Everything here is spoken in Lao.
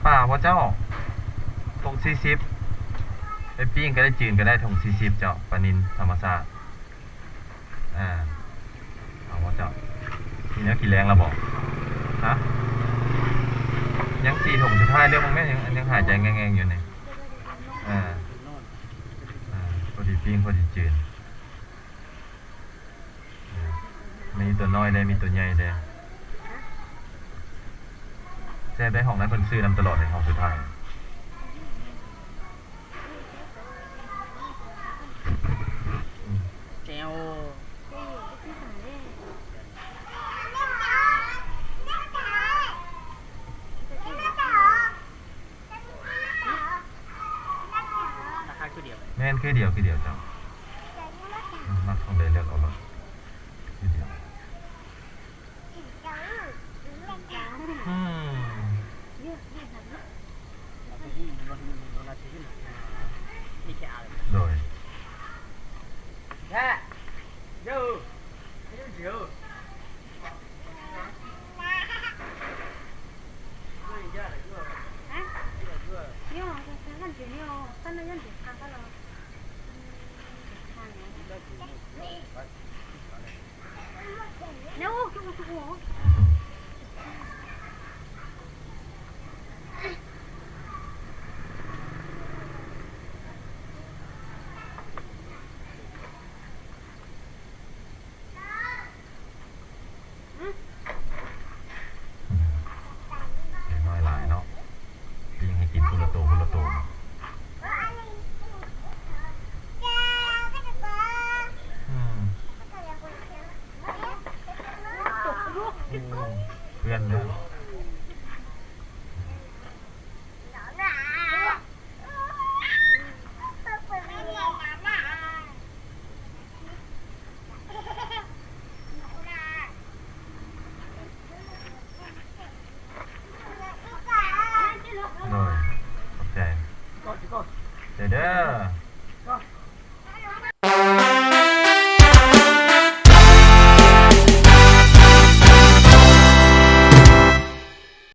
ປາບໍ່ເຈົ້າ? ຖົງສີ່ສິບ ໄປປີ້ງກໍໄດ້ ຈືນກໍໄດ້ ຖົງສີ່ສິບເຈົ້າ ປານິນທຳມະຊາດ. ອ່າ ເອົາບໍ່ເຈົ້າ? ມີແນວກິນແລງແລ້ວບໍ່? ຮະ? ຍັງສີ່ຖົງສຸດທ້າຍ ເລືອກເບິ່ງແມ້ ຍັງ ຍັງຫາຍໃຈແງງໆຢູ່ນີ້. ເອີ ເອີ ພໍດີປີ້ງ ພໍດີຈືນ. ມີຕົວນ້ອຍແດ່ ມີຕົວໃຫຍ່ແດ່. ແຊບໄດ໋ ຫ້ອງນັ້ນເພິ່ນຊື້ນຳຕະຫຼອດເດ ຫ້ອງສຸດທ້າຍ. ແຈ່ວ. ລາຄາຄືດຽວ. ແມ່ນ ຄືດຽວ ຄືດຽວເຈົ້າ. ມັກຂອງໃດເລືອກເອົາໂລດ ຄືດຽວ. ອືມ ໂດຍ. ເດັກນ້ອຍຫຼາຍເນາະ ປີ້ງໃຫ້ກິນຜູ້ລະໂຕ ຜູ້ລະໂຕ. ອືມ ໂອ້ ເພື່ອນເດີ. ໂດຍ ຂອບໃຈ ເດີ.